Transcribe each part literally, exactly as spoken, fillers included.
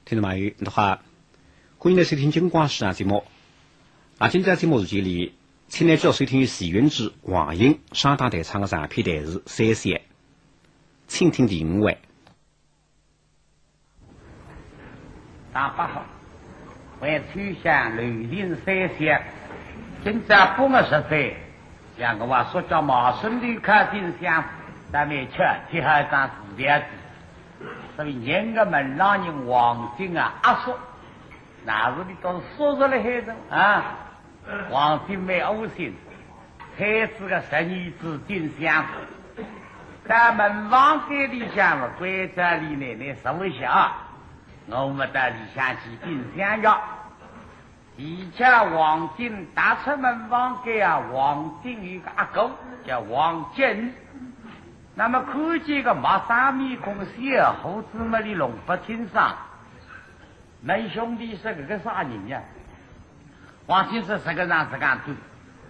听众朋友，大家好，欢迎来收听金光书场节目。啊，今朝节目时间里，请来继续收听徐云志、王英双档弹唱的长篇弹词《三笑》，请听第五回。大伯好，为秋香楼亭三笑，今朝八月十三，像我话说叫毛生头靠近相府，咱们吃吃好一张字条子。 所以人个门浪人王进啊，阿叔，那是你都说出来海的啊。王进蛮窝心，开仔个十二支进香，到门房间里向了，关照俚奶奶坐一歇啊，我们到里向去进香呀。 而且王进踏出门房间啊，王进有个阿哥叫王进。那么看见个陌生面孔小伙子么，俚弄勿清爽，问兄弟说搿个啥人呀？王进说搿个人是讲对，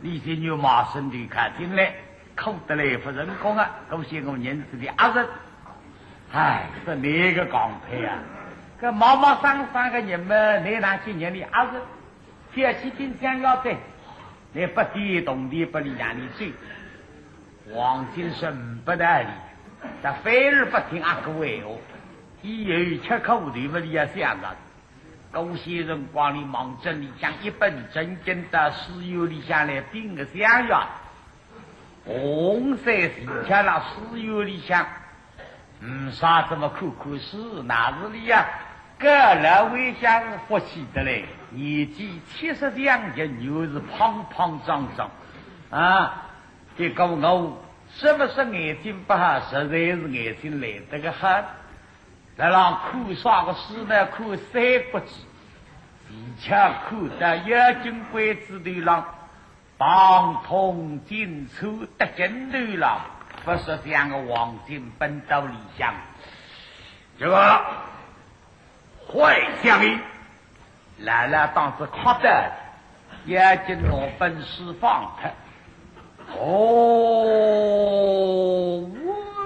俚是有毛生头靠进来，苦得来勿成功啊，搿些我认识的阿叔。 哎，是哪个讲派啊？搿陌陌生生个人嘛，哪能去认俚阿叔？覅去进香要紧，拿八点铜钿拨俚让俚走。王进说勿得哩，但反而勿听阿哥闲话，以后吃苦头么俚也想着。搿歇辰光里望准里向一本正经到书院里向来禀个相呀。 洪三前腔了书院里向，嗯，啥怎么看看书，那是俚呀，搿老人家是福气得嘞，年纪七十将近，又是胖胖壮壮啊。结果我什么说眼睛不好，实在是眼睛来得个好。辣浪看啥个书呢？看《三国志》，前腔看到腰筋关节头浪 棒痛紧抽得劲头了，勿说像个王进奔到里向，这个坏乡民，老老当仔哭的，眼睛拿本书放开。哦，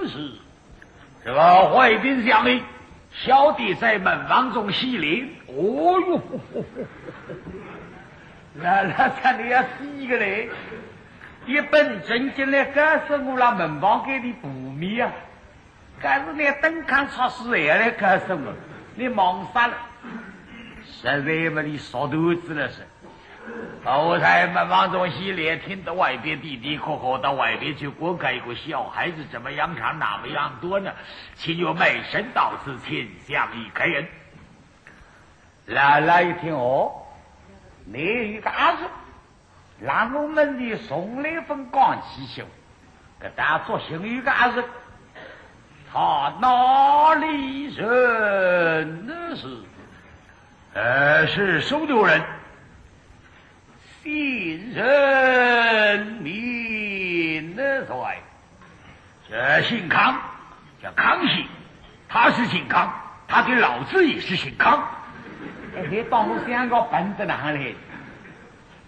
是。 这个坏兵将领，小弟在门房中戏练。哦哟，那那真的要死个嘞！一本正经来告诉我了，门房间里不迷啊，可是你登堂出书也来告诉我，你忙啥了？实在嘛，你说头子了是。 我在门房中戏练，听得外边的的哭哭，到外边去观看一个小孩子怎么样唱那么样多呢？岂有卖身到此，请相爷开恩。老老一听，哦，你有个阿叔，那我们的从来分讲起秀，搿搭作兴有个阿叔，他哪里人呢？是 呃，是苏州人。姓甚名谁？这姓康，叫康熙，他是姓康，他的老子也是姓康。哎，你当我相公笨得哪里？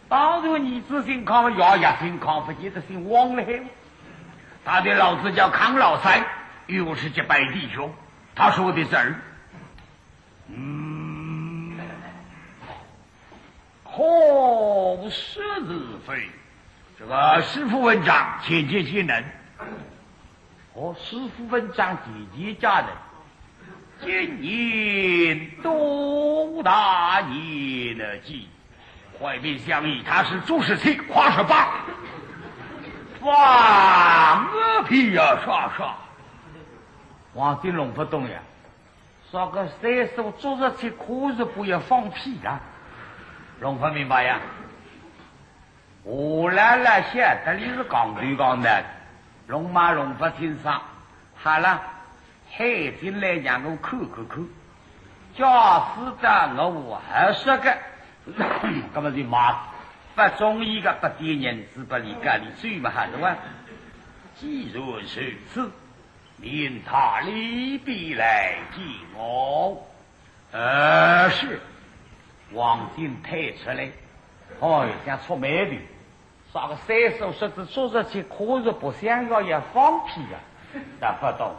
当然儿子姓康，爷爷姓康，不见得姓王了嘿。他的老子叫康老三，与我是结拜弟兄。他说的是儿。 嗯，好说是非，这个师傅文章，浅见其能。哦，师傅文章，浅见其能。今年多大年纪？坏兵相爷，他是做事情话说吧。放个屁呀，耍耍。王进弄勿懂呀。 啥个岁数做事情可是不要放屁啊？弄勿明白呀？我老老晓得你是讲对讲的，弄嘛弄勿清爽。好了，喊进来让我看看看。假使得我合适个，那么就买，不中意个，不点银子拨你，搿你走嘛，好的哇。既然如此， 命他里边来见我。呃，是。王进退出来，哦，像触霉头，啥个岁数说是做事情可是不想要也放屁啊，但不懂。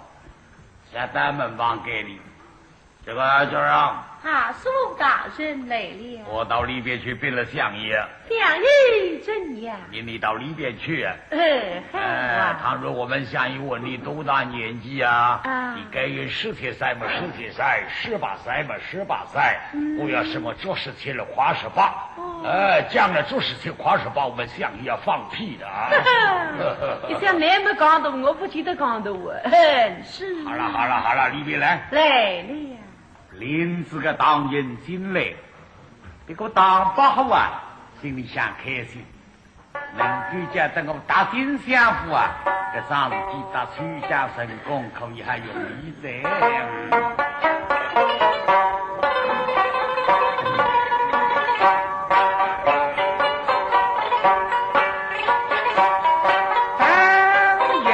下到门房间里，这个叫让啊，叔父大人来了。我到里边去禀了相爷。相爷怎样？命你到里边去。哎，好啊。哎，倘若我们相爷问你多大年纪啊？啊。你该有十七岁么，十七岁，十八岁么，十八岁，嗯。不要什么做事情了，话十八。哦。哎，讲了做事情话十八，我们相爷要放屁的啊。你想那么讲的，我不记得讲的我，很是。好了，好了，好了，里边来。来了。 领仔个唐寅进来，这个唐伯虎啊，心里向开心，能够叫得我搭进相府啊，搿桩事体搭秋香成功，可以还容易哉。唐寅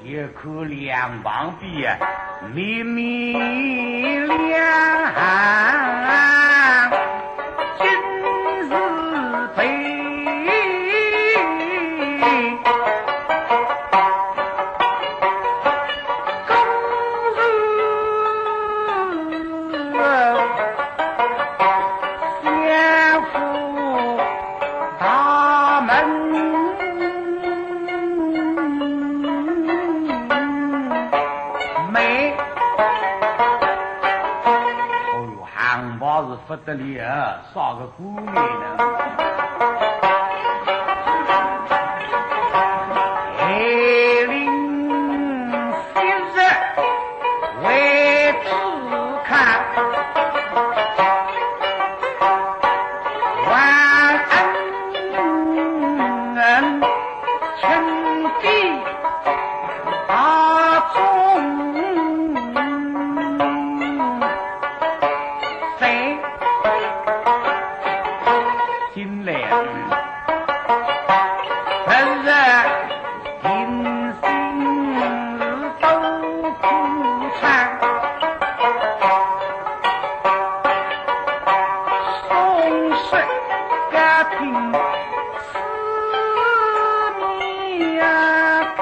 一看两旁边啊，明明两行尽是悲。公事相府大门楣。哦哟，行话是不得了，啥个官员呢？海陵昔日为此客，还恩情比大忠臣。进来，本是定心是多苦参，松树高挺 四面开。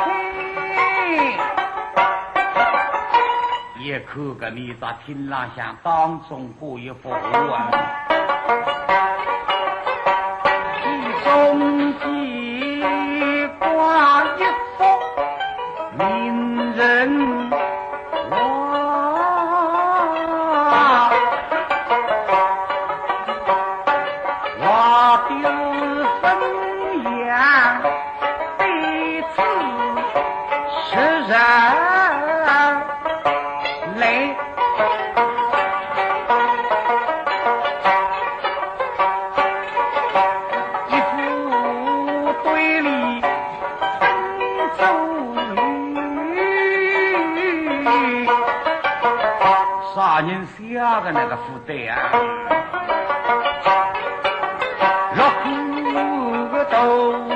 一看搿面只厅浪向当中挂一幅画啊，其中间挂一幅名人 哇，我的是汾阳对此时人来，一副对联 啥人写的那个副对啊？六个读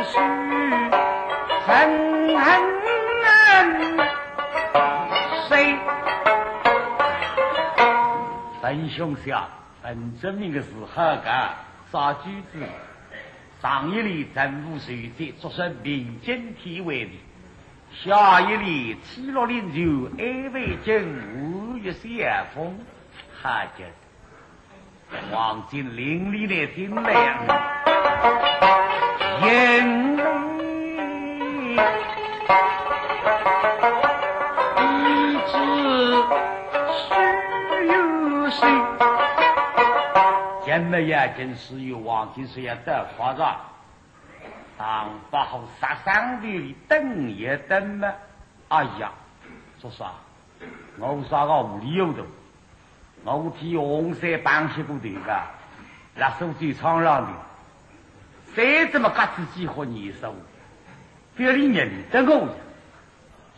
书人谁？文兄写，文正明个字好个，啥句子？ 上一联政务受责，作出民间体会的。下一联七六零九，安慰镇吴越先锋，好极。王金林里来听来，因为一直是有心，真的呀，真是有王金水要得发着。 唐伯虎杀上头里等一等嘛，哎呀，做啥？我啥个无理由的，我替红山帮些个头个，辣苏州唱浪的，谁怎么各自几何年数，别人认得我呀。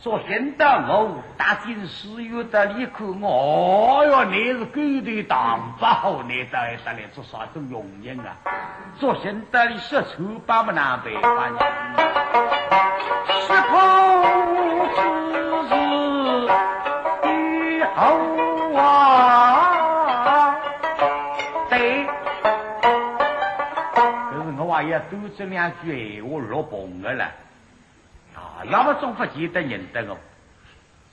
说现在我踏进书院的里看，哦哟，你是狗头唐伯虎，你到这里做啥子用人啊？说现在你说出把么难办法呢？说破之事以后啊，对，可是我还要多说两句闲话，落棚的了。 啊，要么总不见得认得我。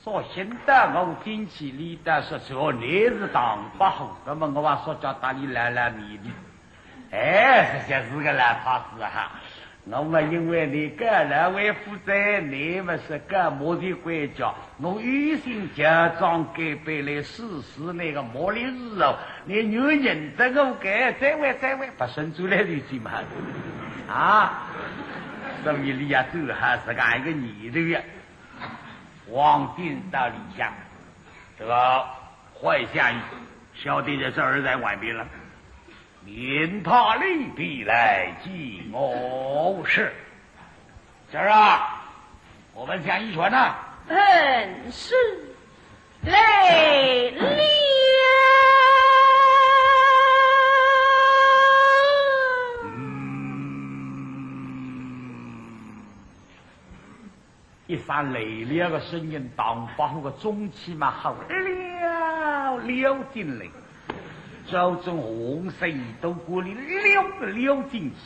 说现在我进去里头说，说你是唐伯虎，那么我还说叫搭你来来面的。哎，这些是个老太子哈，我们因为你个来为负责，你们是个莫的国家，我有心假装给背来试试那个莫里日哦，你又认得我个，这位这位，不顺出来的去嘛。啊，所以你要走还是个一个念头呀。 王进到里向，这个坏相爷，小弟在这儿在外面了，命他立地来见我。是。今儿啊，我们相爷全呢？嗯，是，来了。嗯。 一声来了个声音，唐伯虎个中气嘛好了了进来，朝中红色一道过来了了进去。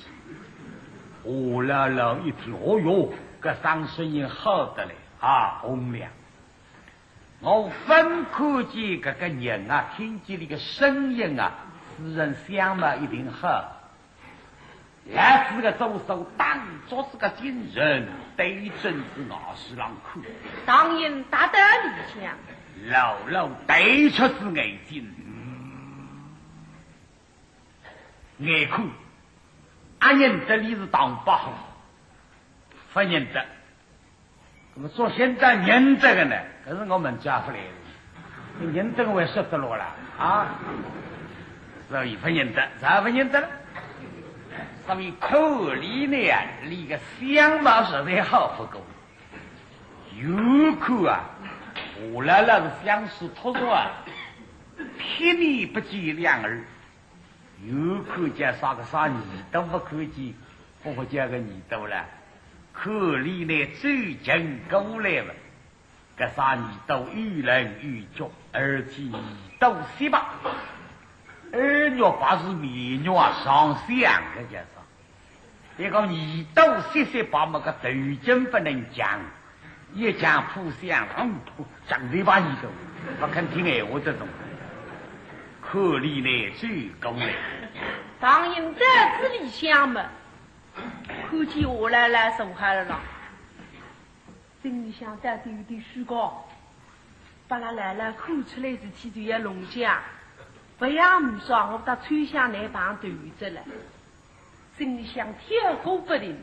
何老老一听，哦哟，搿声声音好得来啊，洪亮。我分看见搿个人啊，听见搿个声音啊，此人相貌一定好。 来是个左手，当作是个金人，对准是外势浪看。唐寅踏到里向，老老对出是眼睛，眼看，阿认得俚是唐伯虎，勿认得。 那么说现在认得个呢，可是我们家勿来了，认得个还说得落了啊，所以勿认得，咋勿认得了？所以看俚呢，俚个相貌实在好勿过，远看啊，何老老是相貌突出啊，天年不及两耳。 又看见啥个啥耳朵勿看见，勿会叫个耳朵了。看俚呢走近过来了，搿啥耳朵又嫩又脚，而且耳朵雪白，耳肉白是面肉啊上相个叫啥。 一个耳朵雪雪白么个头颈勿能犟，一犟扑相，嗯，扑，张嘴巴耳朵，勿肯听闲话这种。看俚呢走过来，唐寅到仔里向么，看见何老老坐好了咯。心里想到底有点虚高，拨拉老老看出来事体就要弄僵，勿要唔说，我搭秋香难碰头子了。 心里想跳个不停，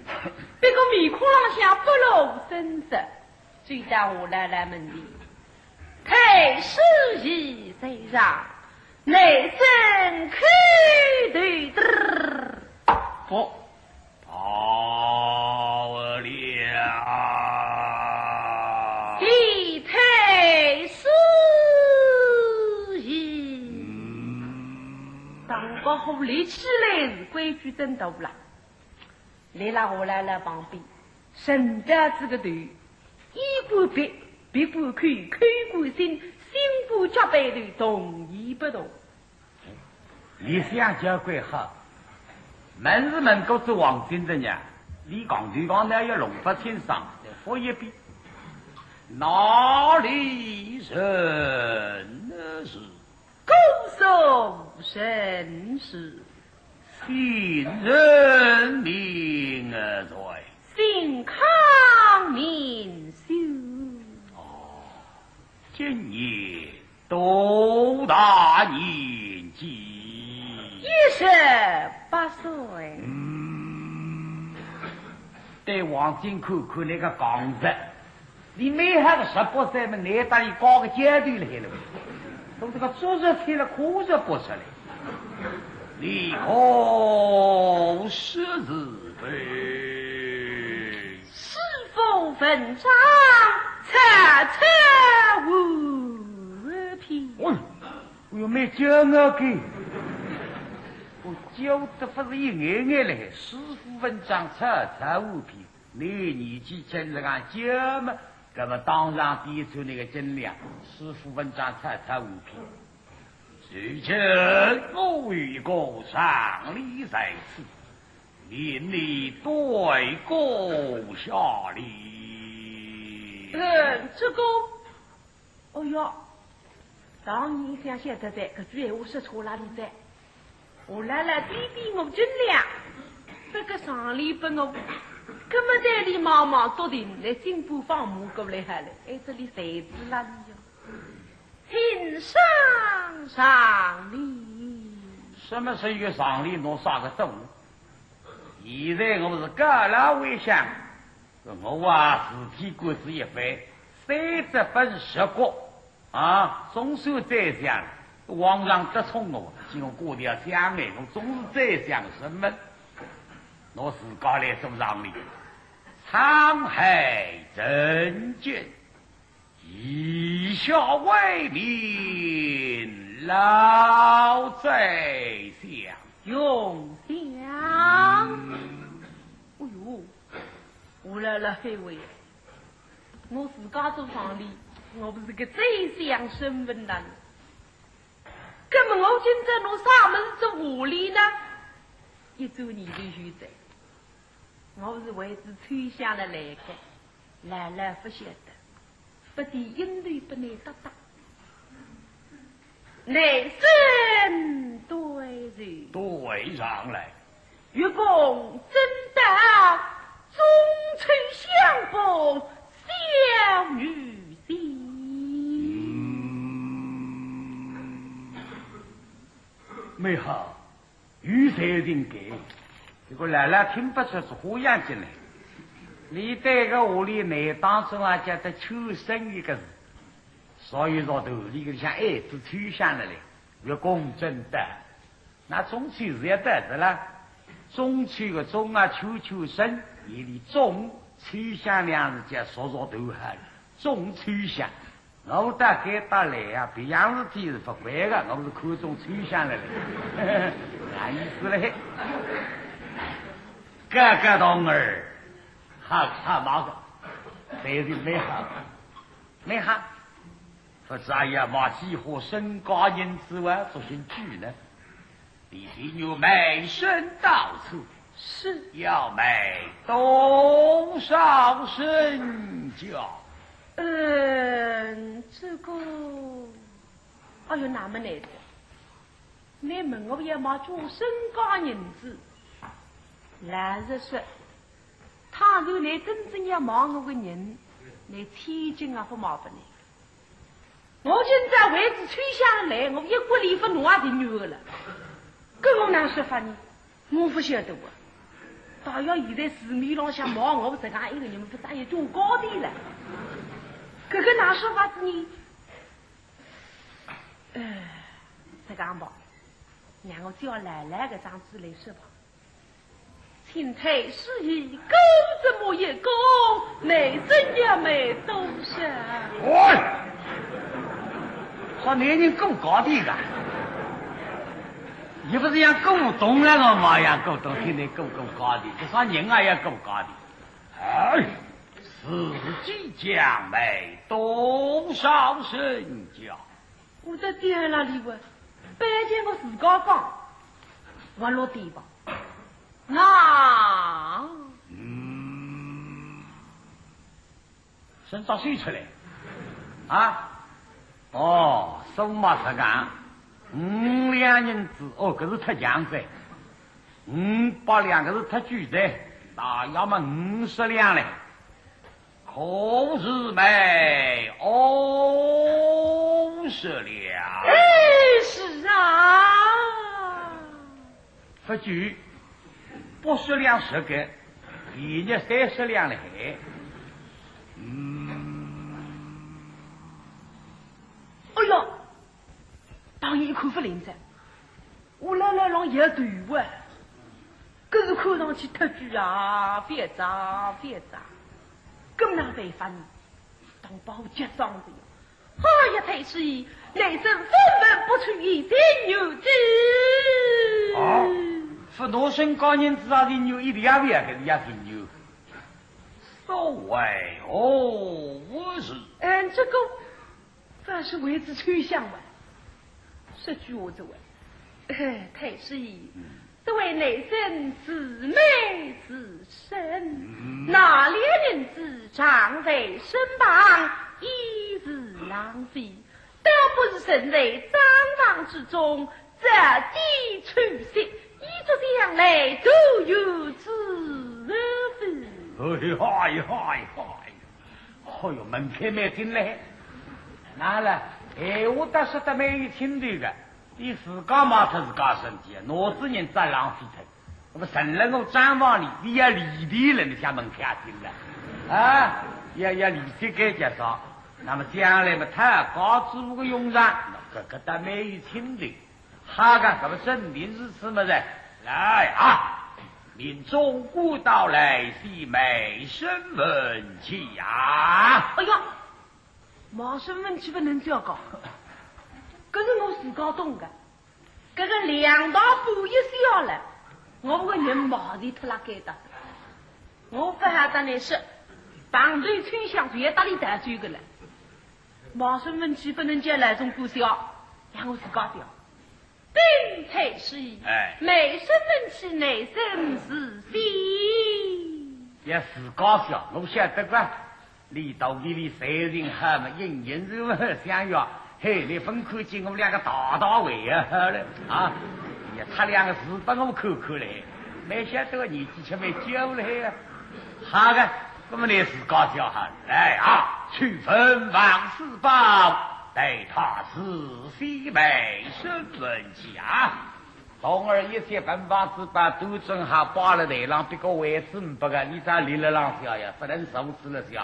不过面孔浪向不露声色，走到何老老门前，太师爷在上，难伸叩头。不，罢了。谢太师爷。嗯。 唐伯虎立起来是规矩真大了，来了何老老旁边，伸到仔个头，衣冠别，别冠口，口冠心，心冠脚背头，动也不动。俚相交关好，问是问过仔王进的呢，俚讲对讲呢也弄勿清爽，再复一遍。哪里人是？ 姑苏人氏。姓甚名谁？姓康名修。哦，今年多大年纪？一十八岁。嗯，对王进看看那个讲法，倷蛮好个十八岁么，倷搭伊搞个阶段了海了。从这个昨日起了，可日不出来。你可识字辈？师父文章，抄抄完毕。哦，哎哟，蛮骄傲个。我教得不是一眼眼嘞，师父文章，抄抄完毕。 倷年纪轻是讲教嘛，那么当然点出倷个斤两，师父文章，抄抄完毕。如今我有一个常例在此，命你对过下联。嗯，这个 哦哟，当然想晓得哉，搿句闲话说错哪里哉？我老老点点我斤两，搿个常例拨我，搿么在里忙忙笃定，来进步放马过来好了，哎，这里谁知哪里呀？请上常例。什么是一个常例，倷啥个懂？现在我是告老还乡， 我啊，事体官司一翻，三十分十国啊，总算宰相，皇上得宠我，叫我挂条香案，我总是宰相身份。我自家来做常例，沧海成君，以下为名，老宰相。用相。哎哟， 我老老后悔，我自家做常例，我不是个宰相身份呐。那么我今朝拿啥物事做下联呢？一转念头就在，我是为仔秋香来来个，老老不晓得。 不提应对不能搭档。来，正对着。对上来。月宫正道，中秋相逢小女心。嗯，蛮好。 有才情个，这个老老听不出是花样进来。倷对个下联呢，当中啊，叫得秋生一个字，所以说头里个像爱字秋香了嘞，月宫正道。那中秋是要到的啦，中秋个中啊，秋秋生，夜里中，秋香两字叫说说头好了，中秋香。 我大概到来啊，别样事体是不管个，我是看中秋香了嘞。啥意思嘞？哥哥同儿，好看嘛个，才是蛮好，蛮好。不是哎呀，买几化身家银子啊，做些举呢？ 你今日卖身到此，是要卖多少身家？嗯，这个，哎哟，那么难的。你问我要卖几化身家银子，老实说，倘若你真正要卖我个人，你千金也不卖拨你。 我今朝为仔秋香来，我一个礼物侬也情愿个了。搿我哪说法呢？我不晓得啊。大约现在市面浪向卖我自家一个人，不是也叫高点了？搿个哪说法子呢？哎，这样吧，让我叫老老搿张纸来说吧。 请退师爷，够这么一个，卖身要卖多少？喂，好男人够高的个，也不是像古董那个嘛，像古董天天够够高的，这啥人啊也够高的。哎，自己讲卖多少身家？ 我在店那里问，白天我自家讲，我落地吧。啊，嗯，身上水出来啊？哦，什么这个？五两银子，哦，搿是太强噻。五百两，搿是太贵噻，大约么五十两嘞。 可是卖二十两？哎，是啊。不贵，八十两十个，便宜三十两了还。嗯，王爷一看勿灵哉，我老老浪摇头啊，搿是看上去忒贵啊，覅哉，覅哉，搿么哪办法呢？当包急伤的。哎呀，太师爷，内侄分文不取，一钱有之。哦，勿拿身家银子啊，人有一两万个，也挺有。所为何物？嗯，这个 方是为仔秋香吧？说句话，这位，哎，太师爷，嗯。这位内侄自美自身，嗯。哪里能知长在身旁，已是浪费，倒不如身在账房之中，早点出息，以致将来都有之日。哎呀呀呀呀！ 哦哟，门槛蛮低嘞。哪哼，闲话倒说得蛮有听头个，伊自家卖脱自家身体，拿仔银子浪费脱。那么存勒我账房里，伊要利息了，倷想门槛低了。啊，要，要利息该介绍。那么将来嘛，讨家主婆个用场，搿个倒蛮有听头。 好个，搿么正定如此么哉。来啊，命总管到来，写卖身份契啊。哎呀，卖身份契勿能照讲，搿是我自家懂个。搿个两道半夜写好了，我个人毛就脱了该搭。我勿晓得倷说，碰头秋香就要搭俚带走个了。卖身份契勿能叫老总管写，让我自家写。 禀太师爷，哎。卖身份契内侄自写。要自家写，我晓得个。俚到底俚才情好嘛，硬硬是勿想要，嘿，俚勿看见我两个大大胃啊，好了啊，也他两个字拨我看看嘞，蛮晓得个年纪吃蛮久了嘿。好个，那么倷自家写好，来啊，去文房四宝，待他自 写卖身份契啊。童儿一接文房四宝，都正好摆勒台浪，别个位置呒拨个，倷只立勒浪写呀，勿能坐仔勒写。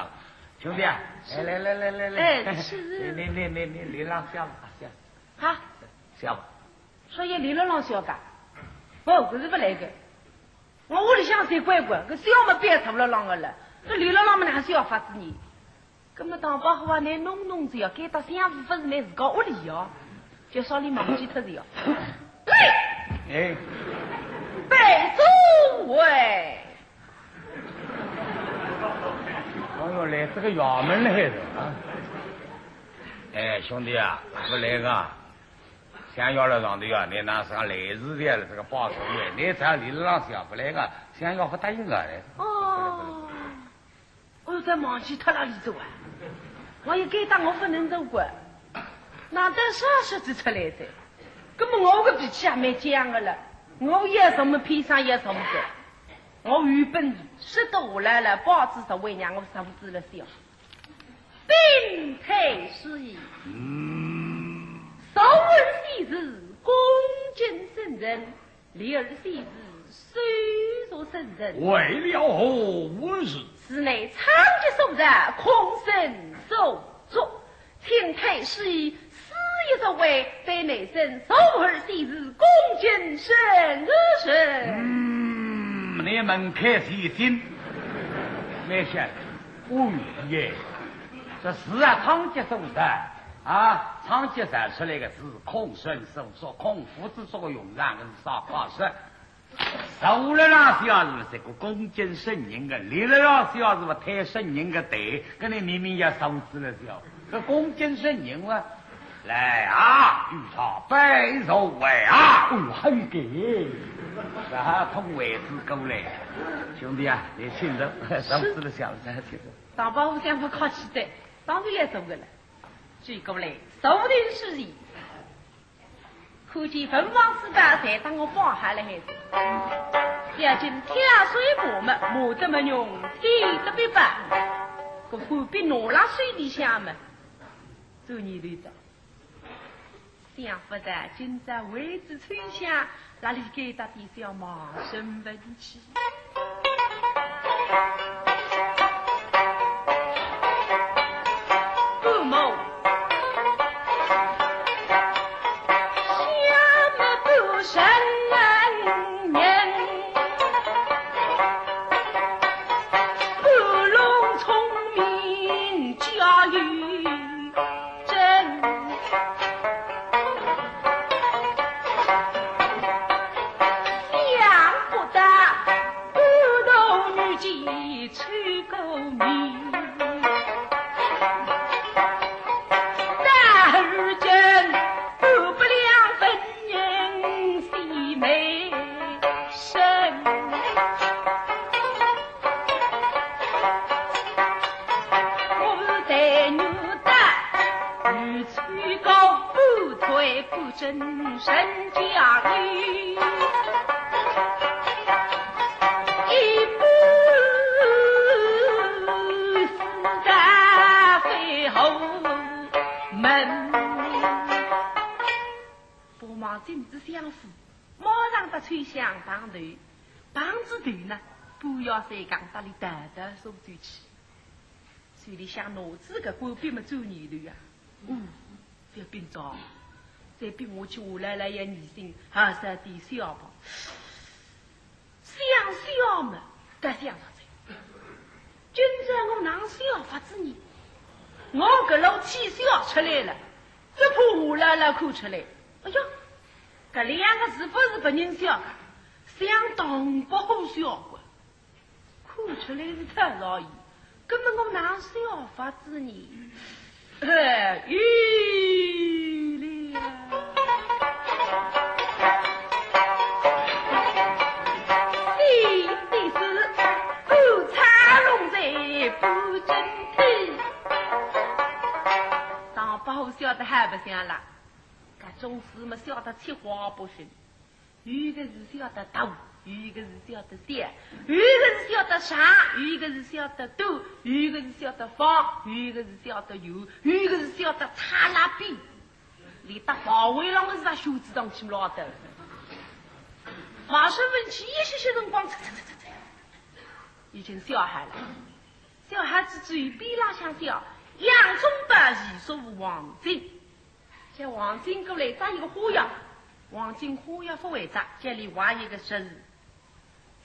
兄弟啊，来来来来来来，哎，是。倷倷倷倷倷立浪写吧，写。好，写吧。说要立勒浪写个，勿，搿是勿来个。我屋里向侪关关，搿写么别坐勒浪个了，搿立勒浪么哪哼写法子呢？ 搿么唐伯虎啊，倷弄弄仔呀，该搭相府勿是倷自家屋里呀，就说俚忘记脱仔呀。嘿，哎，拜诸位。哎哟，来仔个衙门了还是啊？哎，兄弟啊，勿来个，相爷勒上头呀，倷哪哼来事体了，这个拜诸位，倷在里浪向勿来个，相爷勿答应个嘞。哦。 哦哟，侪忘记脱了里头啊！我一该搭我勿能做官，哪得啥事体出来哉？搿么我个脾气也蛮犟个了，我要什么偏生要什么个。我有本事，说得下来了，报纸上为让我上子了笑。禀太师爷，嗯。昨日喜事，恭敬圣人， 立儿喜事，手足圣人。为了何物事？寺内仓阙所在，空身手足，请太师爷施以作为，对内侄昨日喜事恭敬圣人。嗯，倷门槛前进，蛮响。哦耶，这是啊，仓阙所在啊，仓阙传出来个字，空身手足，空腹之足个用场，搿是啥解释？ 坐勒浪向是勿是个恭敬圣人个，立勒浪向是勿是抬圣人个台，搿倷明明要坐仔勒笑，搿恭敬圣人哇，来啊，与他拜座位啊！哦，还有个，啥通位子过来？兄弟啊，倷请坐，坐仔勒笑，倷请坐。唐伯虎想勿客气哉，当然要坐个了，走过来，坐定是。 看见文房四宝侪搭我放好勒海哉，小金挑水磨墨，磨得墨浓，挑得笔白，搿粉笔拿勒手里向么，转念头哉，想勿到今朝为仔秋香，哪哼该搭点小忙身份去。 官帽，不争身家里，一不是在后门。帮忙进仔相府，马上搭秋香碰头，碰仔头呢，半夜三更搭俚逃逃走转去。 手里向拿仔个官笔么转念头呀，嗯，覅紧张，再逼我去，我老老爷疑心，还是点笑吧。想笑么，得想着哉。今朝我哪笑法子呢？我搿路气笑出来了，只怕我老老看出来。哎哟，搿两个字勿是别人笑个，想当不好笑个。 看出来是太老爷，搿么我哪笑法子呢？哎，有了。你的是不差龙在不争气。当不好笑得还不像啦，搿种事么笑得七花八神。 有个是笑得大，有一个是笑得小，有一个是笑得长，有一个是笑得短，有一个是笑得方，有一个是笑得圆，有一个是笑得塌拉边。连搭跑回来个是啥袖子上去落的。马上问起一歇歇辰光，嚓嚓嚓嚓嚓，已经笑嗨了。笑嗨之际，边浪向笑，杨宗保一束黄金。 叫王进过来扎一个花药，王进花药勿会扎，叫俚画一个十字。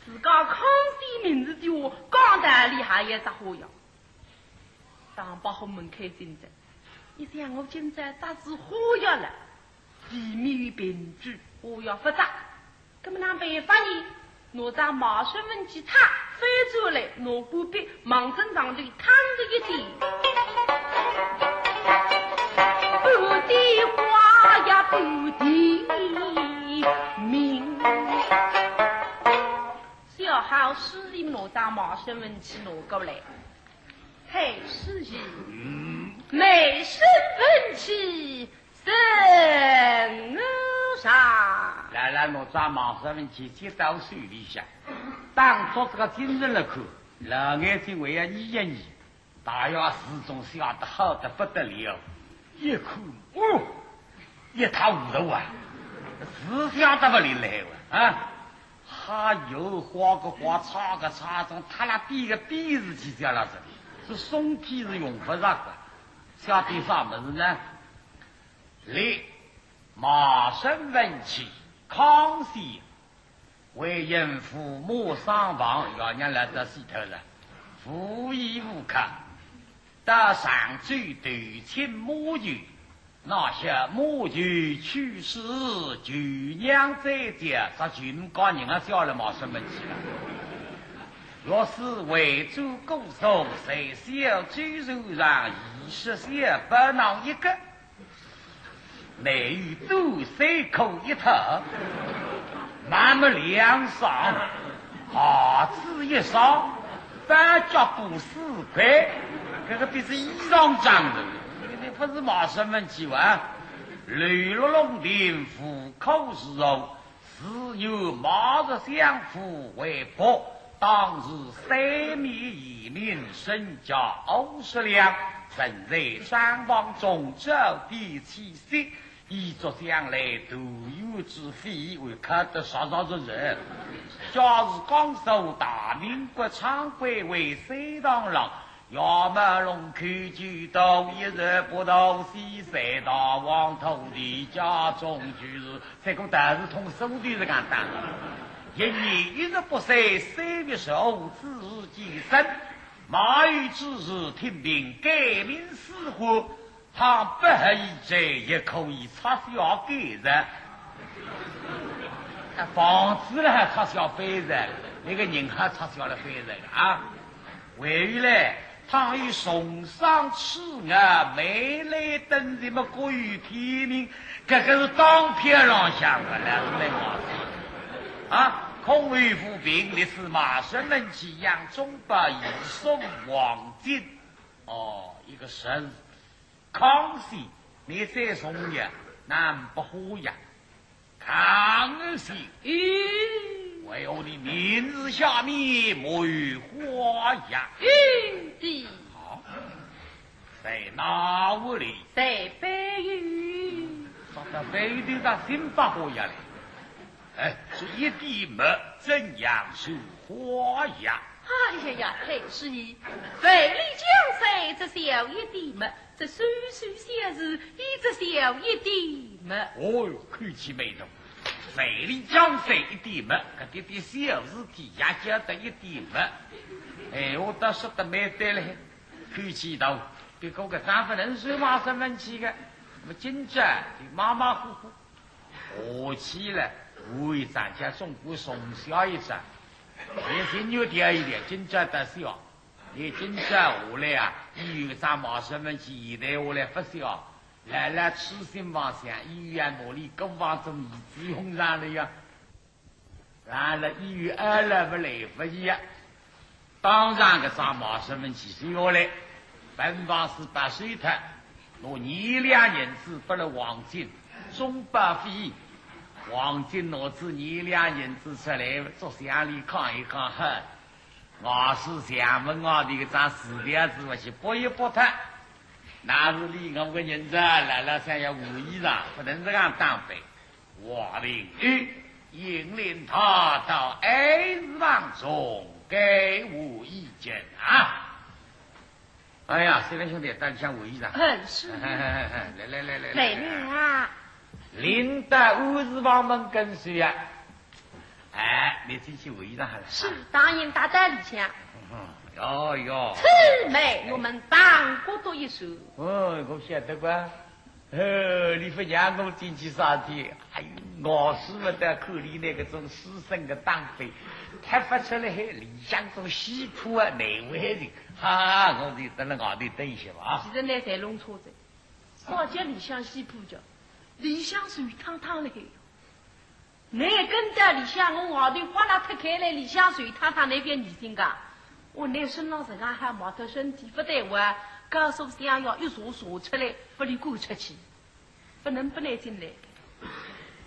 自家康熙名字的话，讲道理还要扎花药。当伯虎门开进来，一想我今朝扎仔花药了，避免于凭据，花药勿扎。 搿么哪办法呢？拿张麻生文去烫，翻转来，拿官笔望准上头烫个一点。不的花呀，不的名。写好诗里拿张麻生文去拿过来。嘿，师爷，嗯。麻生文去 人啥？老老拿张麻生文去接到手里向，当作这个精神来看，老眼睛还要眯一眯，大约字总写得好得不得了。一看，哦，一塌糊涂啊，字写得勿灵了啊！还有花个花，叉个叉，种塌拉边个边字去写了这里，是宋体是用勿着个。写点啥物事呢？ 立麻生文去，康熙，为因父母双亡，爷娘来得死脱了，无依无靠，到常州投亲母舅，那些母舅去世，舅娘再嫁，啥舅母家人啊，叫了麻生文去了。若是为做姑苏，在小周首上，已是小不能一个。 内有短衫裤一套，妈妈两双，鞋子一双，半脚布四块，搿个必是衣裳装的，搿个勿是麻生文去哇？流落弄堂，无可住处，自幼冒着相府为薄，当时三面移民，身价五十两，曾在账房中招弟妻 以作将来投资之费，为看得实实实实。假使江苏大明国昌归位，三堂浪，要么弄口酒赌，一日不到西山大王土地家中居住，这个但是通俗点是讲的。一年一日不睡，三月十五子时健身，马有之时听凭改名四户， 倘不合意者，也可以拆小改造。啊，房子了还拆小改造，那个人还拆小了改造了啊！还有嘞，倘有重伤痴呆、霉烂等什么各有天命，搿个是当票浪向的了，是没毛病。啊，空有无凭，立是麻生文去，杨宗保一束黄金。哦，一个神。 康熙，你再重呀，南北花呀，康熙。嗯。为何你名字下面没有花呀？嗯的。啊，在哪里？在背后。说到背后，他心不花呀嘞。哎，是一点墨，怎样是花呀？哎呀呀，太师爷，万里江山只小一点墨， 这书书写字，也只小一点墨。哦哟，口气蛮重。万里江山一点墨，搿点点小事体也叫得一点墨。哎，我倒说得蛮对嘞，口气大，不过搿桩勿能算卖身份去个，那么今朝就马马虎虎。下去了，我一张家总归松懈一张，也心有点一点，今朝得是哦。 你今朝下来啊，伊有一张卖身份去，现在下来勿晓，来了痴心妄想，伊要拿伊过房中儿子用上了呀。然了，伊有二了勿来勿及呀。当然搿张卖身份去是要来，本房是白手套，拿廿两银子拨了王进，中饱私囊。王进拿仔廿两银子出来，照相里看一看，哈， 外势像么外头搿张字条子，我去拨一拨他。那是俚我个人子，老老想要换衣裳，勿能这样打扮。王林，哎，引领他到矮字房中，该换衣间啊。 哎呀，三位兄弟，到里向换衣裳。嗯，是。来来来来来。来了啊。领到矮字房门跟首呀。哎，你进去换衣裳好了。是，当然带到里向。嗯，哟哟。此门我们当过多一手。哦，我晓得个。呃，你勿让我进去啥体？哎呦，我是勿得看你那个种书生个打扮，太勿出来，里向种西铺啊，难为情。 哈，我就等了外头等一歇吧啊。其实呢，侪弄错哉，啥叫里向西铺叫，里向水汤汤了海。倷跟到里向，我外头哗啦脱开来，里向水汤汤，倷覅疑心个。我倷身浪实梗还毛脱身体，勿对哇，告诉相爷，一查查出来，拨俚赶出去。 勿能拨倷进来。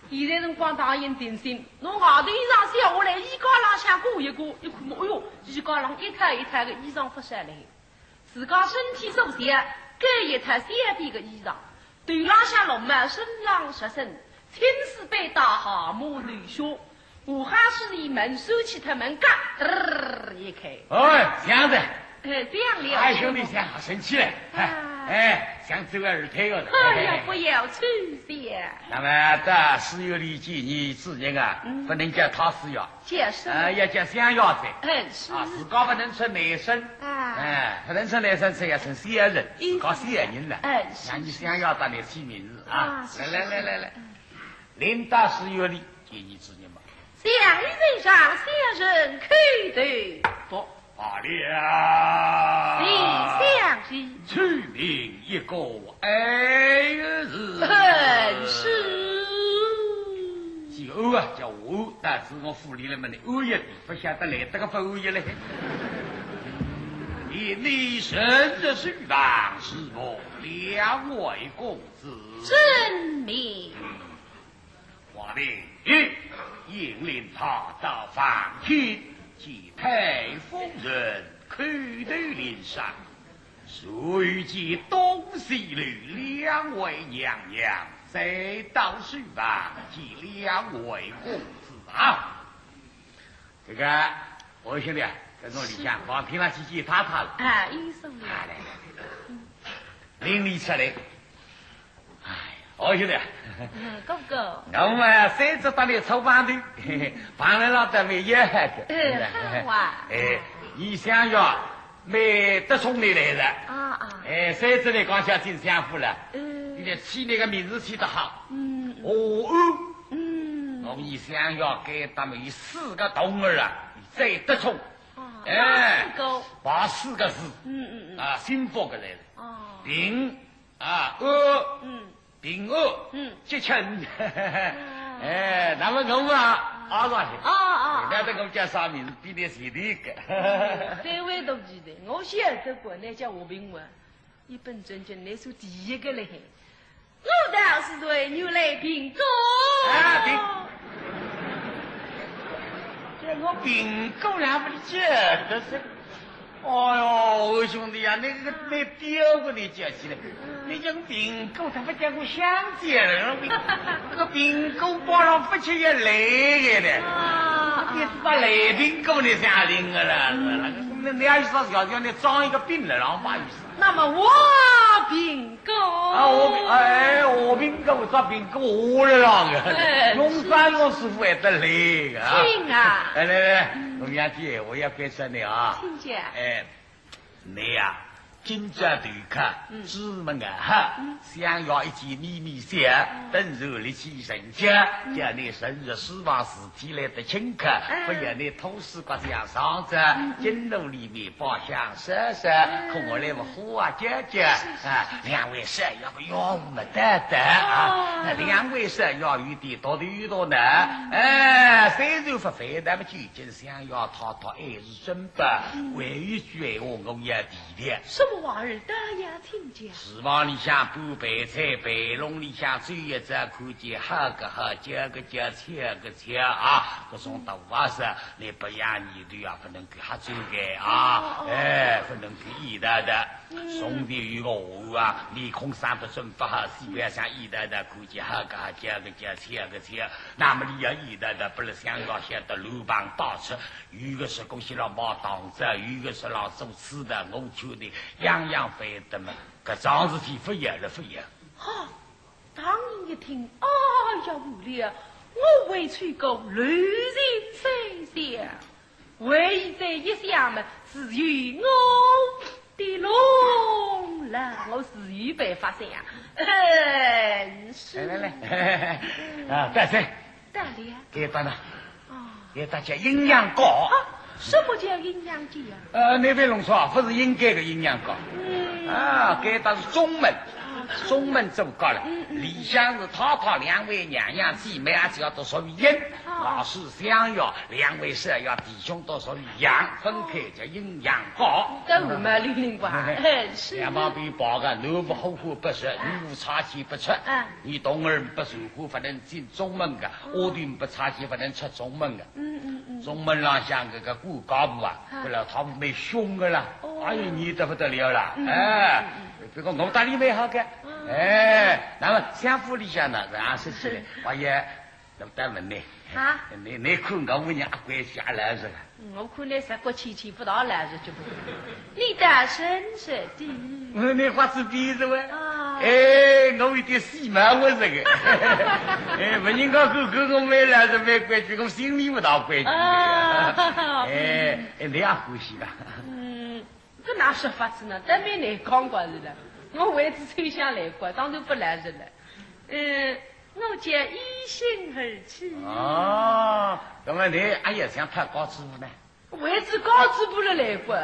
现在辰光大人定心，拿外头衣裳卸下来，衣架浪向挂一挂，一看么，哎哟，衣架浪一套一套个衣裳勿少嘞。自家身体所小，搿一套小点个衣裳，头浪向绿帽，身浪着身，青丝背带，汗毛流血， 武汉市里门收起他们嘎，嘚儿一开。哎，这样子。哎，这样了。哎，兄弟，这样好生气嘞。哎，啊。哎，想走个二胎个。哎呀，不要抽象。那么，到书院里见你主人啊，嗯。不能叫太师爷。叫什么？哎，要叫相爷哉。嗯，是。啊，自家不能称内生。啊。哎，不能称内生，只要称小人，嗯。自家小人了。嗯，是，让你相爷搭你起名字啊。啊，是，来，来，是，来，来，来。是。嗯。 领到书院里，见你主人嘛。相爷在上，小人叩头。不罢了。谢相爷。取名一个矮字。嗯，是。这个矮啊，叫矮，但是我府里来嘛，你矮一点，不晓得来得个不矮嘞。你，你身着书房是否两位公子？遵命。 王林，引领他到房间，见太夫人叩头领赏，随即东西楼两位娘娘，再到书房见两位公子啊。这个，我兄弟啊，在这里讲，王平那去见太太了。啊，有什么？啊，来来来，领你出来。 哎，我晓得。嗯，哥哥。我们三只搭你凑帮头，碰了老倒霉也害个。嗯，好啊。哎，你相爷蛮得宠你来的。啊，啊。哎，三只呢，刚下进相府了。嗯。你的起那个名字起得好。嗯，嗯。哦，哦。嗯。我们你相爷该搭么有四个童儿啊，你最得宠。啊，哎，哪四个？排四个字。嗯，嗯，嗯。啊，幸福个来了。哦。平 啊，安，嗯。平安，嗯。吉庆。啊。哎，那么我们啊，啊，是吧？啊，啊，啊。那个我叫啥名字？比你前头一个。三位同志的，我晓得过，那叫和平啊，一本正经，那是第一个嘞。我倒是对牛来苹果。啊，苹，叫我苹果，那不是这个是？哦哟，二兄弟啊，那个，那表哥你叫起来，你讲苹果，他不叫我香蕉了，这个苹果包上不吃也累的呢。啊，你是把烂苹果你想灵了，那那要是要叫你装一个饼了，然后把意思。那么我苹 果。啊，我苹，哎，我苹果，这苹果我来了个，哎，弄翻我师傅还得累个啊。听啊。哎，来来，我讲句闲话要关照你啊。听见。哎，你呀，今朝头看，嗯，出门啊哈，嗯，想要一件秘密事，嗯，等候你去人家，嗯，叫你顺着书房事体来得请客，嗯，不要你偷 是个这样上子，嗯，嗯，金炉里面包厢说说，嗯，可我来么花姐姐，是，是，啊，是，两位是要个用么得得啊，哦，那两位是要有点多的多呢，嗯，哎，虽然不凡，那么究竟想要讨讨爱是真吧，嗯，还有一句闲话我要提的。什么话儿？大家听见。厨房里向搬饭菜，备瓏里向走一遭，看见好个好，叫个叫，吃个吃啊，这种大话是 你不养你的啊，不能给他做个啊，哦，哦，哎，不能给伊的的。嗯。从前有个话啊，面孔生得真不好，西边上伊的的，估计好个好，叫个叫，吃个吃。那么你要伊的的，不是想要晓得乱棒打出，有个是恭喜了冒堂子，有个是老做事的，我觉得样样反的嘛，搿桩事体不要了，不要。好， 唐寅一听，哎呀，无聊，我未娶过刘氏三小，为这一想嘛，自有我的弄了，我自有办法想。嗯，是。来来来，啊，大姐，大姐。给办了。 哦。给大家阴阳糕。啊，什么叫阴阳糕呀？呃，那边弄错，不是应该的阴阳糕。嗯。啊，该搭是中门，哦，中门做糕了。嗯，嗯。里向是太太两位娘娘姊妹，也是要读书人。哦。老师想要两位是要弟兄读书一样，分开叫阴阳糕。搿我们灵灵吧？嗯。哎，是。两旁边包个，男无后患不实，女无差错不出。嗯。你童儿不守护，不能进中门的，哦，丫头不差错，不能出中门的。 嗯，嗯，嗯。中门浪向搿个管家婆啊，啊，搿老太婆蛮凶个啦，哦，哎呀，严得不得了啦，嗯，哎，嗯，嗯。不过我搭伊蛮好个，哦，哎，那么相府里向呢，搿样说起来，是，王爷，那么再问你，啊？你，你看我们娘阿乖是阿老实个？嗯，我看你是国气气不到老实就不对。 你大声些的。我那花子鼻子喂。啊。哎，我有点戏嘛，我这个。哎，别人家看看我没来是没规矩，我心里不大规矩。啊。哎，哎，你也欢喜吧？嗯，搿哪说法子呢？倒蛮难讲过是的。我为仔抽象来过，当然不来是了。嗯，我叫依心而起。哦，那么你，哎呀，像拍高师傅呢？ 为仔高师傅了来过。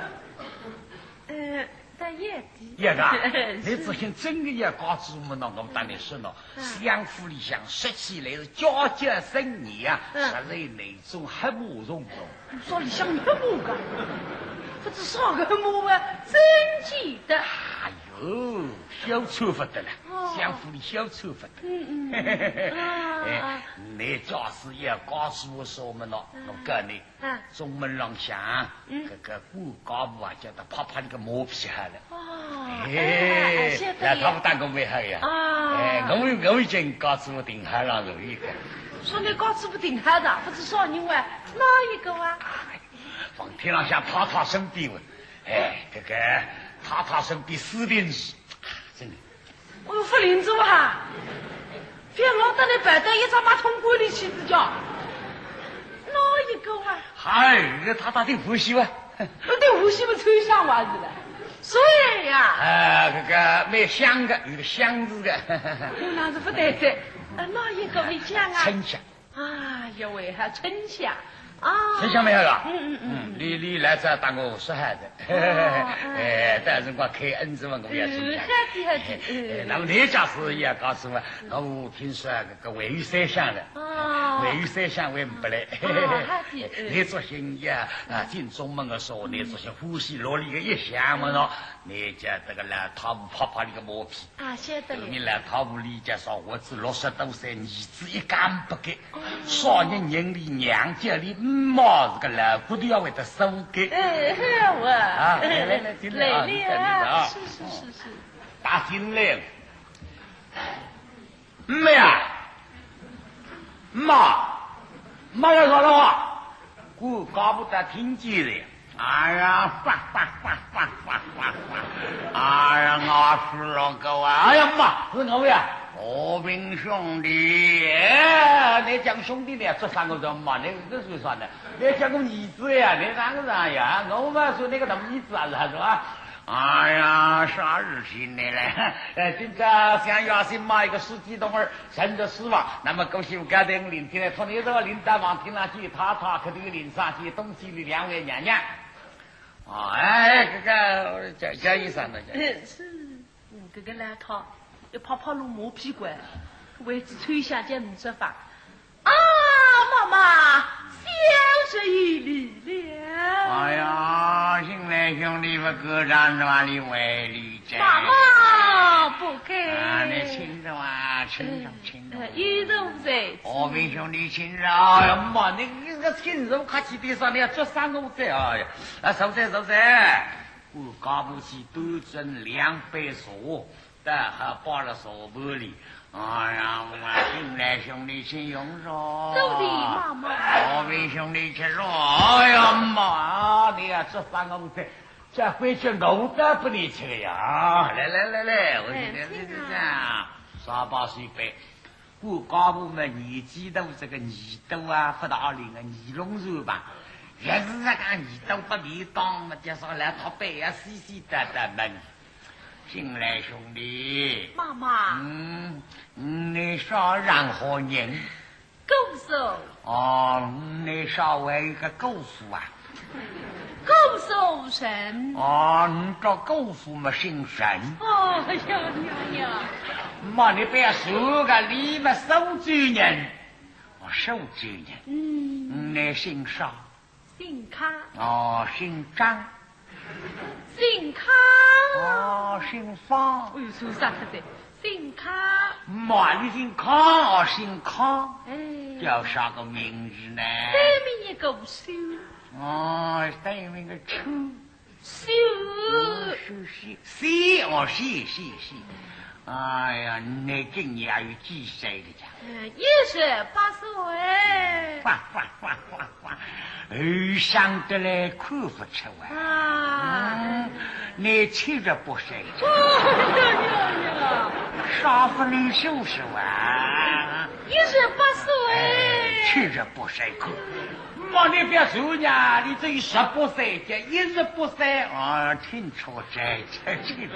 呃，大爷的。爷个，是。你只要真个要高师傅呢，我搭你说喏，嗯。相府里向说起来是家教森严啊，嗯。实在那种黑幕重重。说里向黑幕个，不知啥个黑幕啊，真记得。哎哟，小臭不得了，哦。相府里小臭不得了。嗯，嗯，嗯。啊。哎，你假使要高师傅说么喏，嗯。我告诉你， 啊。中门浪向，嗯。搿个管家婆啊，叫他拍拍你个马屁好了。哦，哎，哎，哎，晓得了。那他不打我没好呀。啊。哎，我，我已经告诉我定好了，有一个。说你告诉我定好的，不是说你问哪一个啊？哎，房天浪向太太身边问，哎，这个太太身边四点钟，真的。 哦，不灵子哇！覅老得来白带一张马桶管里去子叫。哪一个啊？嗨，搿个太太挺欢喜哇。我对欢喜么抽象话是了。谁呀？哎，搿个蛮香个，有个香字个。哦，那是不对的。呃，哪一个会讲啊？春香。 哎呀喂，还春香啊！春香没有了？嗯，嗯，嗯，嗯。你，你来这搭我说好的。哦，哎。哎，到辰光开恩子嘛，我要春香。嗯，好的，好的，哎，嗯。哎，那么你假使也告诉我，我听说搿个还有三香的。哦。没有三箱还没来。哦，好的，嗯。你做生意啊，啊，进中门的时候，你做些欢喜乐利的一箱嘛喏，你叫这个老太婆拍拍你个马屁。啊，晓得了。你老太婆里家上活子六十多岁，儿子一个不给，哦。少年人里娘家里，嗯嘛，这个老骨头要为他收给。哎，好啊。啊，来来来，进来啊，来了啊，你等一等啊。是是是是。打进来。 没呀，妈，妈来说了话，顾家婆听见了。哎呀，呱呱呱呱呱呱呱！哎呀，我是那个啊！哎呀妈，是我呀，和平兄弟。哎，你讲兄弟呢，这三个人嘛，你这是啥呢？你讲我儿子呀，你哪个人呀？我嘛是那个大儿子啊，是吧？ 哎呀，啥事体呢嘞？呃，今朝想要新买一个四季冬儿，甚至四房，那么过去我刚才领进来，托你这个领导房听上去，他他可这个领上去，东西里两位娘娘。哦，哎，这个，这，这意思呢，这。是，嗯，这个老太，要拍拍弄马屁怪，为只吹下去没说法。 啊，妈妈，小侄有礼了。哎呀，新来兄弟不够张是吧？你为礼哉。妈妈，不敢。啊，你请坐啊，请坐，嗯，请坐。呃，有座在此。和平兄弟请坐。哎呀妈，你这个请坐客气点啥，你要做啥我在，哎呀，啊，坐在，坐在。我家婆去端正两杯茶。 倒好摆了茶盘里。哎呀，我新来兄弟请用茶。坐的，妈妈。和平兄弟吃茶。哎呀妈，你啊，这番我这，这回去我倒不能吃了呀。来来来来，我哎，这这这这，请啊。茶摆水杯。我家婆嘛年纪大，这个耳朵啊，不大灵啊，耳聋是吧？也是这个耳朵不便当嘛，就是来他背啊，细细的的问。 新来兄弟。妈妈。嗯，你啥人何人？姑苏。哦，你啥为一个姑苏啊？姑苏人。哦，你这姑苏嘛姓沈。哦，呀呀呀。妈，你不要说个，你嘛苏州人。哦，苏州人。嗯。你姓啥？ 姓康。哦，姓张。姓康。哦，姓方。哎呦，说啥个的？姓康。妈，你姓康哦，姓康。哎。叫啥个名字呢？单名一个苏。哦，单名个苏。苏。哦，苏，苏，苏，哦，苏，苏，苏。哎呀，你今年有几岁了呀？ 嗯，一十八岁。呱呱呱呱呱，后生得来看不出啊。啊。嗯，你七十八岁。哦，呀呀呀。啥不能说说啊？一十八岁。哎，七十八岁看。妈，你不要说呀，你只有十八岁，叫一十八岁啊，听错哉，这七十八。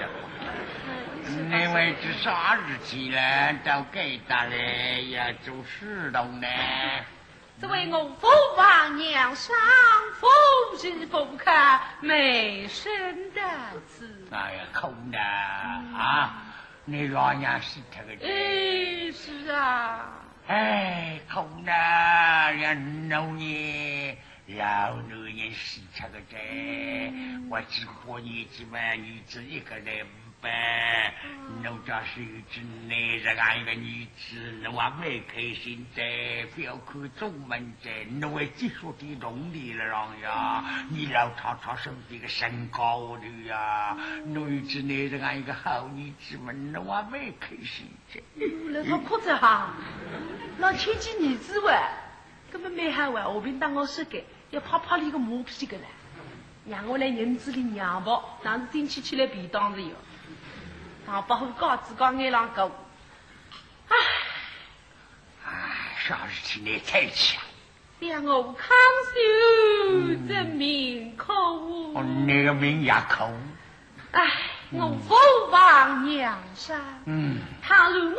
你为这啥事体呢？到该搭来呀，做事头呢？这位我父王娘上，父是父客，没生得子。哎呀，苦难啊！你老娘死脱个哉。哎，是啊。哎，苦难呀，奴呢，老男人死脱个哉。嗯。我只好儿子嘛，儿子一个人 呗，嗯。奴家是有仔你这样一个儿子，奴也蛮开心的，不要看中门的，奴还继续地动力了呀。嗯。你老太太身边个身高的呀，嗯。奴有仔你这样一个好儿子嘛，奴也蛮开心的。哟，老太哭着哈，老牵记儿子喂。 搿么蛮好啊，下边当我说个，要拍拍伊个马屁个唻。让我来认仔俚娘婆，哪是进去吃了便当是哟。唐伯虎告辞告眼浪讲，唉。唉，啥事体你才去啊？想我康秀，嗯。这命苦哦。哦，你个命也苦。 唉，我父王娘上，嗯。倘若我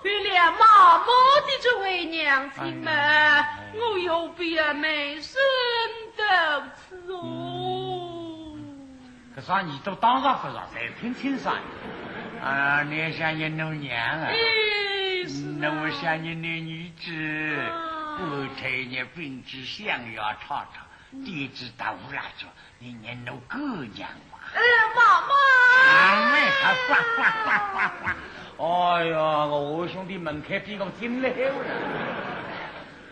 有了妈妈的这位娘亲嘛，哎呀。我又不要卖身到此哦。嗯。搿啥你都当然不着，再听听啥。啊，你想你弄娘啊？哎，是。那我想你那女子，啊。不推你并起想要太太，嗯。点支大蜡烛，你念我姑娘嘛。呃，妈妈。啊，没，啊，呱，呱，呱，呱，呱。哎呀，我兄弟门开比我进来了。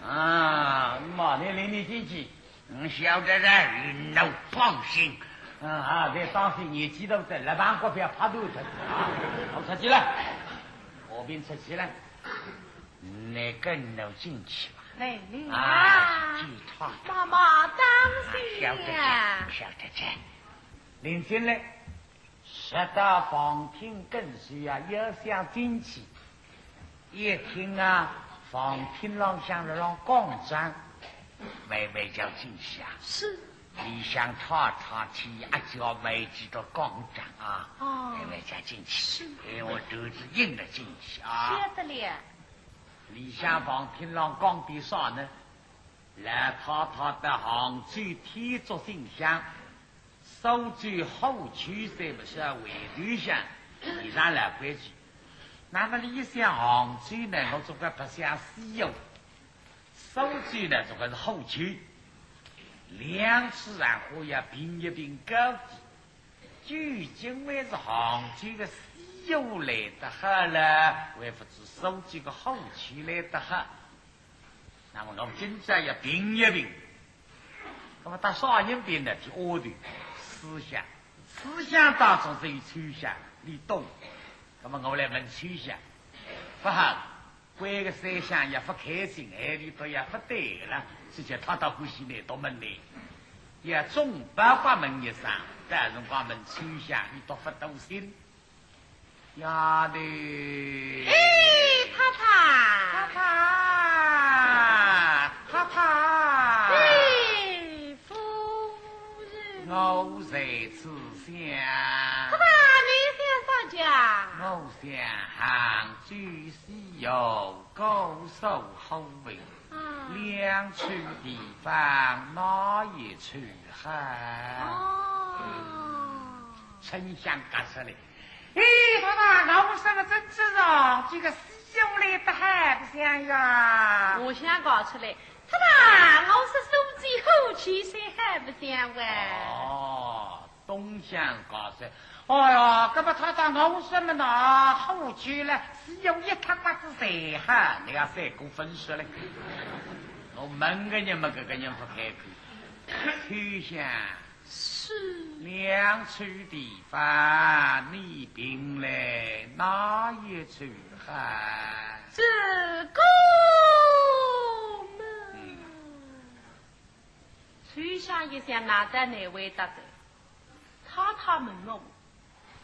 啊，妈，你领你进去。 嗯，晓得了，你放心。嗯，啊，别当心，年纪大了，来帮我不要怕头疼啊。我出去了，我便出去了。你跟我进去吧。来了。啊，进去。妈妈，当心。晓得了，晓得了。领进来。 直到房厅跟首啊，要想进去，一听啊，房厅浪向辣浪讲章，慢慢叫进去啊。是。里向太太替阿娇买几多讲章啊，哦。慢慢叫进去。是。哎，我肚子硬了进去啊。晓得了。里向房厅浪讲点啥呢？老太太到杭州天竺进香， 苏州虎丘算不上回头香，以上老规矩。那么你想杭州呢，我总归白相西湖，苏州呢，总归是虎丘，两处场化要并一并高低。究竟还是杭州个西湖来得好了，还不知苏州个虎丘来得好。 那么我们今朝要并一并，那么搭啥人并呢？第一对，书香，书香当中只有秋香，你懂。那么我来问秋香，不好，关个三香也不开心，哎，你都也不对了，这叫他到欢喜难独门的，也总包括问一声，但是我问秋香，你都不动心。 丫头。哎，太太。太太，太太。哎，夫人。我在此厢。太太，你想啥家？我想杭州西湖高速好位，啊。两处地方哪一处好？哦。嗯，春香夹出来。 哎，太太，我说个真是哦，这个西湖来得好白相呀。东厢搞出来，太太，我说苏州虎丘算好白相哇。哦，东厢搞出来。哎呀，搿么太太，我说么呢，虎丘了，西湖一塌刮子侪好，你要三个分说嘞。我问个人嘛，搿个人不开口。秋香。 是。两处地方，你评来哪一处好？这个嘛。嗯。秋香一想，哪得难为得哉。太太问我，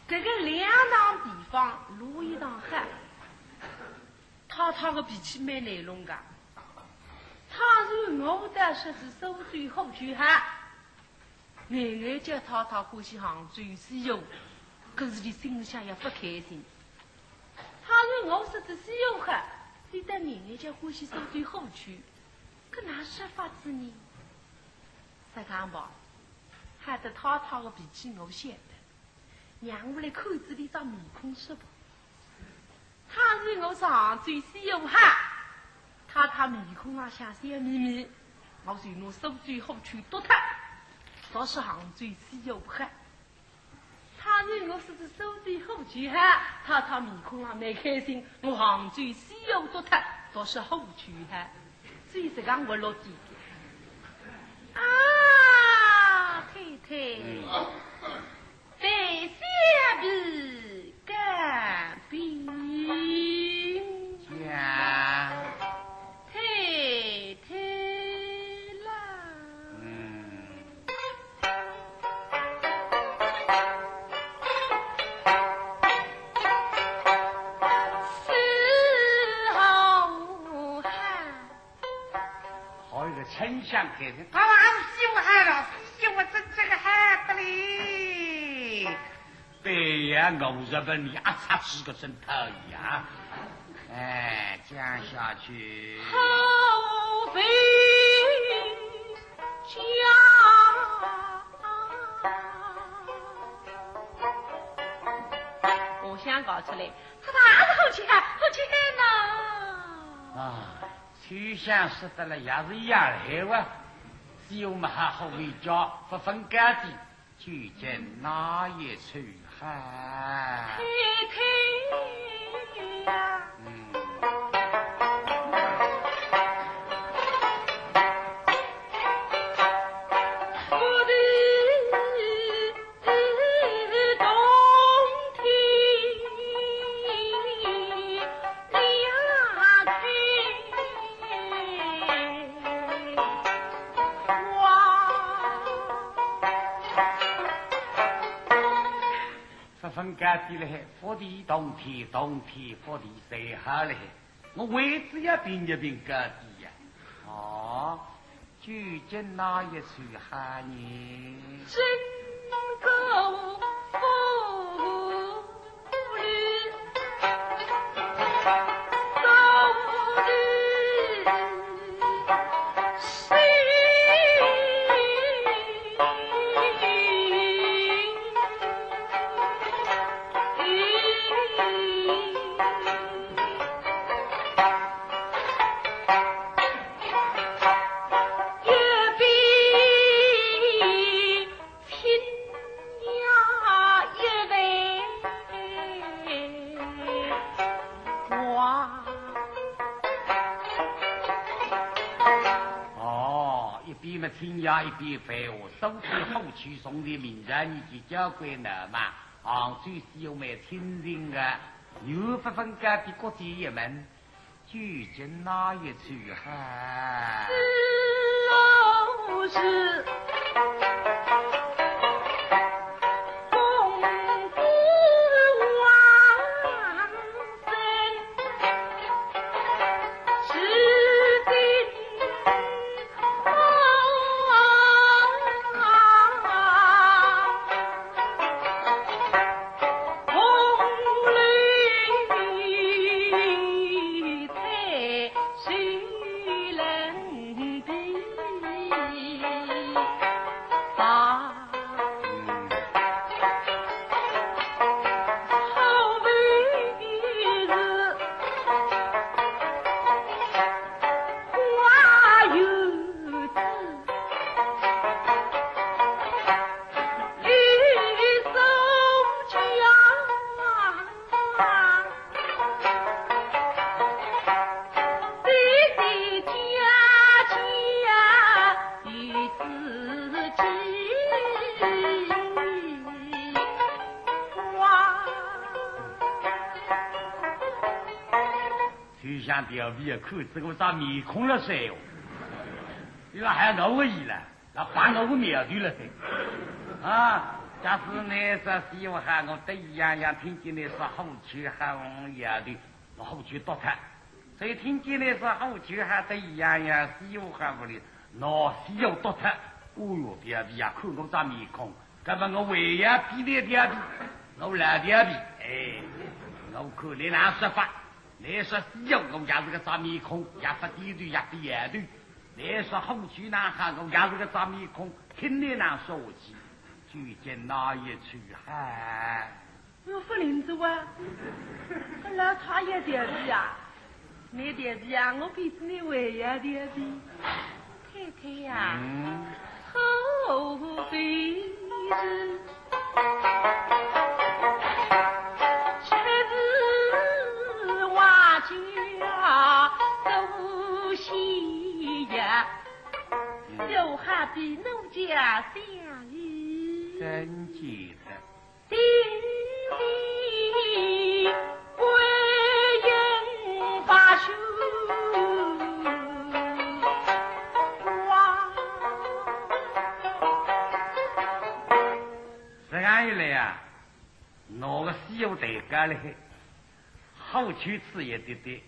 搿个两场地方，哪一场好？太太个脾气蛮难弄个。倘然我倒说是苏州虎丘好， 眼眼叫太太欢喜杭州西湖，可是伊心里向也勿开心。倘然我说是西湖好，伊倒眼眼叫欢喜苏州虎丘，搿哪说法子呢？实梗吧，害得太太个脾气我晓得，让我来看仔伊张面孔说吧。 倘然我说杭州西湖好，太太面孔浪向笑眯眯，我就拿苏州虎丘丢脱，倒说杭州西湖好。倘然我说是苏州虎丘好，太太面孔浪蛮开心，我杭州西湖丢脱，倒说虎丘好。所以实梗我落地。啊，太太。嗯。 待小婢告禀。讲。太太啦。嗯。伺候好。 好一个春香开心，啊，西湖好了，西湖真正个好得嘞。对呀，我日本里啊，插几个真讨厌啊。哎，讲下去。好比讲。我想搞出来，他哪是虎丘好，虎丘好呢？秋香说得了也是一样闲话，只有么还好为家不分家的，究竟哪一处好？太太呀，嗯。我的 不分家的嘞，福地同天，同天福地，谁好嘞？我为只要平一平家的呀。哦， 究竟哪一处好呢？哦，一边么清雅，一边繁华，都是后厨从前明朝你去交关难嘛，杭州西湖蛮清静的，又不分家的各地一门。 究竟哪一处好？秋香调皮啊，看仔我张面孔了噻哦，伊拉还咬我一了，那把我个苗头了噻。啊，假使你说西湖好，我得意洋洋听见你说后厨好，我摇头，我后厨倒脱。所以听见你说后厨好，得意洋洋，西湖好不哩，那西湖倒脱。哦哟，调皮啊，看我张面孔，搿么我还要比你调皮，我老调皮，哎，我看你哪说法。 你说西湖，我也是个张面孔，也不点头，也不摇头。你说后厨哪好，我也是个张面孔，听你哪说下去，究竟哪一处好？我不灵着啊，搿老太爷调皮啊，你调皮啊，我比起你还要调皮。 太太呀，嗯。后辈是，却是外家做戏呀，嗯。又好比奴家相依。真记得。 定是归隐罢休啊。实梗一来啊，拿个西湖抬高了海，后厨次一点点，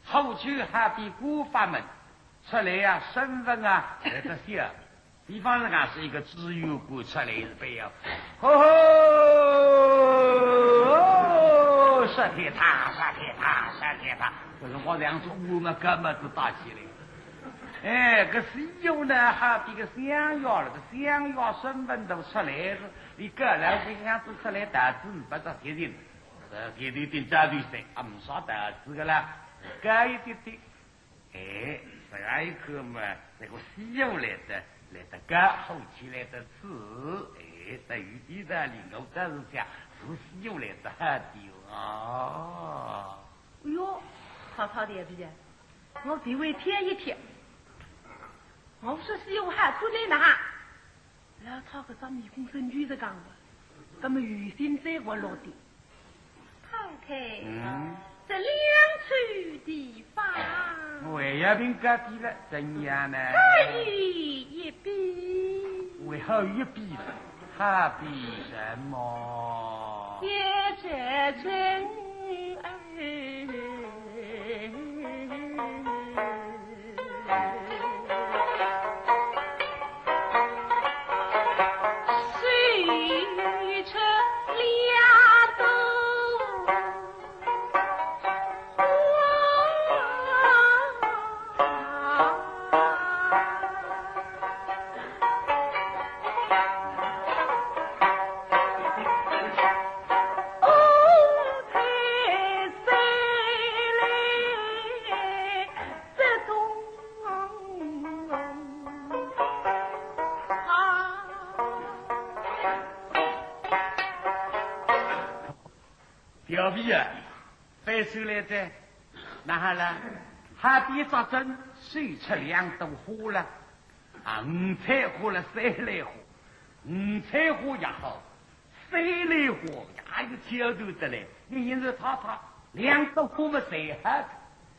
后厨好比官法门，出来啊，身份啊，来得小。 比方说讲是一个知县官出来是办要，吼吼，哦，杀天堂，杀天堂，杀天堂。搿辰光两只官么，搿么子打起来。哎，搿西湖呢，好比个相爷了，搿相爷身份都出来了，伊个老实样子出来，道子勿着急人，呃，搿头顶着头噻，啊，没啥道子个啦，高一点点。哎，实梗一看嘛，搿个西湖来得，来得高，好起来得子，哎，搿有点道理，我倒是想是西湖来得好点啊。哎哟，曹操调皮啊，我地位跳一跳，我说西湖好看在哪？老曹搿张面孔真就是讲个，搿么有心再活络点。 看看，嗯。这两处地方，还要评价比了，怎样呢？各有一比。为何一比了？好比什么？也这真儿。 调皮啊，翻手来哉，哪哈了？好比一只针，绣出两朵花了。啊，五彩花了，三类花。五彩花也好， 三类花也有挑担得来，你现在太太两个花么侪好个，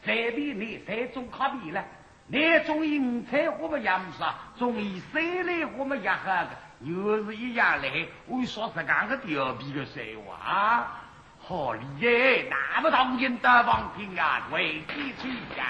随便你侪中卡比了。你中意五彩花么也没啥，中意三类花么也好个，又是一样嘞。我说实梗个调皮个说话啊，好哩耶，那么当今大方听啊，为地吹响。